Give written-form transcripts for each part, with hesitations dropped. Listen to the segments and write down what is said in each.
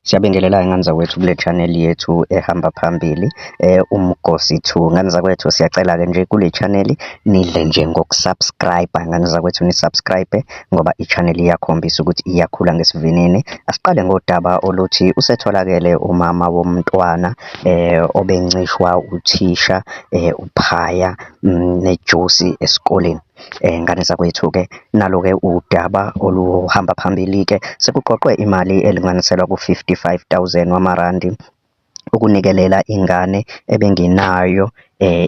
Siyabingelela ngane zakwethu kule channel yethu ehamba phambili, Umgosi two. Ngane zakwethu, siyacela-ke nje kule channel nidle nje ngoku-subscribe-a, ngane zakwethu, ni-subscribe-e ngoba i-channel iyakhombisa ukuthi iyakhula ngesivinini. Asiqale ngodaba oluthi usetholakele umama womntwana obencishwa uthisha uphaya nejusi esikoleni. Ngane zakwethu-ke, nalo-ke udaba oluhamba phambili-ke, sekuqoqwe imali elinganiselwa ku-55,000 wamarandi ukunikelela ingane ebengenayo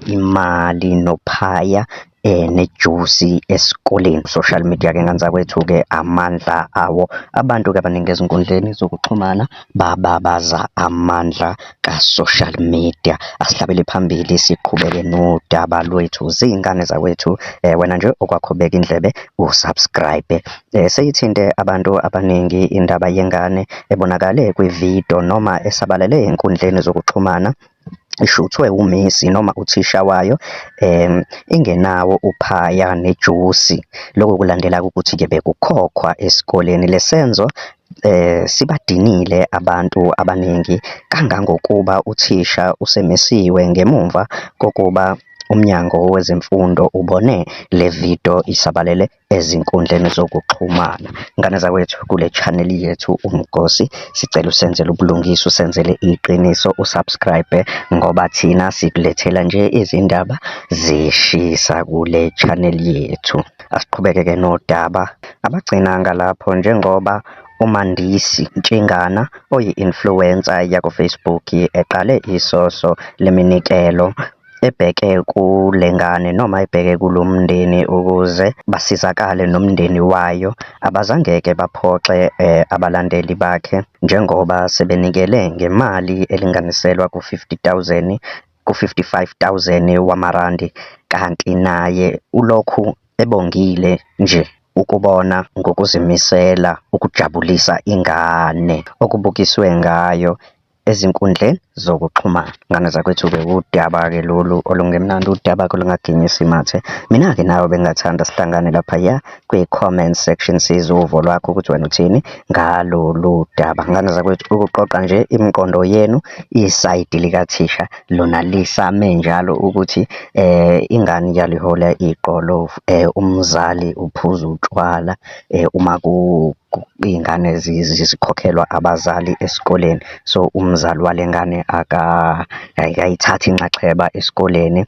imali nophaya nejusi esikoleni. Social media-ke ngane zakwethu-ke amandla awo, abantu-ke abaningi ezinkundleni zokuxhumana bababaza amandla ka-social media. Asihlabele phambili, siqhubeke nodaba lwethu, zingane zakwethu. Wena nje okwakho beka indlebe u-subscribe. Seyithinte abantu abaningi indaba yengane ebonakale kwividiyo noma esabalele ey'nkundleni zokuxhumana ishuthwe umisi noma uthisha wayo ingenawo uphaya nejusi. Lokhu kulandela ukuthi-ke bekukhokhwa esikoleni. Le senzo sibadinile abantu abaningi kangangokuba uthisha usemisiwe ngemumva kokuba uMnyango Wezemfundo ubone le vidiyo isabalele ezinkundleni zokuxhumana. Ngane zakwethu, kule channel yethu Umgosi, sicela usenzele ubulungiswa, usenzele iqiniso, u-subscribe ngoba thina sikulethela nje izindaba zishisa kule channel yethu. Asiqhubeke-ke nodaba. Abagcinanga lapho njengoba uMandisi Ntshingana oyi-influencer yaku-Facebook eqale isoso leminikelo ebheke kule ngane noma ebheke kulo mndeni ukuze basizakale nomndeni wayo. Abazange-ke baphoxe abalandeli bakhe njengoba sebenikele ngemali elinganiselwa ku-50,000 ku-55,000 wamarandi, kanti naye ulokhu ebongile nje ukubona ngokuzimisela ukujabulisa ingane okubukiswe ngayo ezinkundleni zokuxhumana. Ngane zakwethu-ke, udaba-ke lolu olungemnandi, udaba-ke olungaginyisa imathe. Mina-ke nawe bengingathanda sihlangane laphaya kwi-comment section, sizwe uvo lwakho ukuthi wena uthini ngalolu daba. Ngane zakwethu, ukuqoqa nje imiqondo yenu, isayidi likathisha lona lisame njalo ukuthi ingane iyalihola iqolo, umzali uphuza utshwala uma iy'ngane zikhokhelwa abazali esikoleni. So, umzali wale ngane akayithathi inxaxheba esikoleni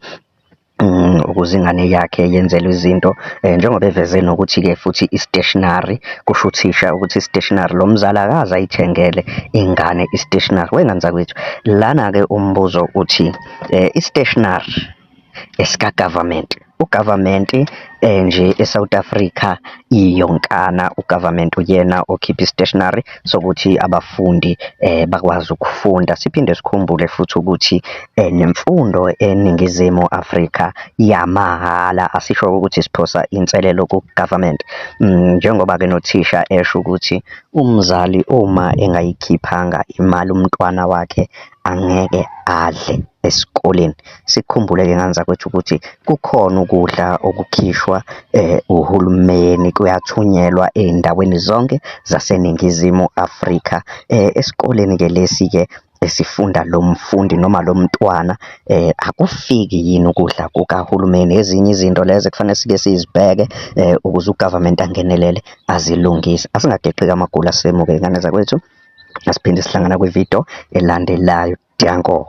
ukuze ingane yakhe yenzelwe izinto njengoba eveze nokuthi-ke futhi i-stationery, kusho uthisha ukuthi i-stationery lo mzali akaze ayithengele ingane i-stationery. Wey'ngane zakwethu, lana-ke umbuzo uthi i-stationery esika-government, u-government nje e-South Africa iyonkana, u-government uyena okhipha i-stationery sokuthi abafundi bakwazi ukufunda. Siphinde sikhumbule futhi ukuthi nemfundo eNingizimu Afrika yamahhala, asisho ukuthi siphosa inselelo ku-government. Njengoba-ke nothisha esho ukuthi umzali uma engayikhiphanga imali umntwana wakhe angeke adle esikoleni. Sikhumbule-ke ngane zakwethu ukuthi kukhona ukudla okukhishwa uhulumeni, kuyathunyelwa ey'ndaweni zonke zaseNingizimu Afrika. Esikoleni-ke lesi-ke esifunda lo mfundi noma lo mntwana akufiki yini ukudla kukahulumeni? Ezinye izinto lezo ekufanele sike sizibheke ukuze u-government angenelele azilungise. Asingageqeki amagula asemuke ngane zakwethu, asiphinde sihlangana kwividiyo elandelayo. Danko.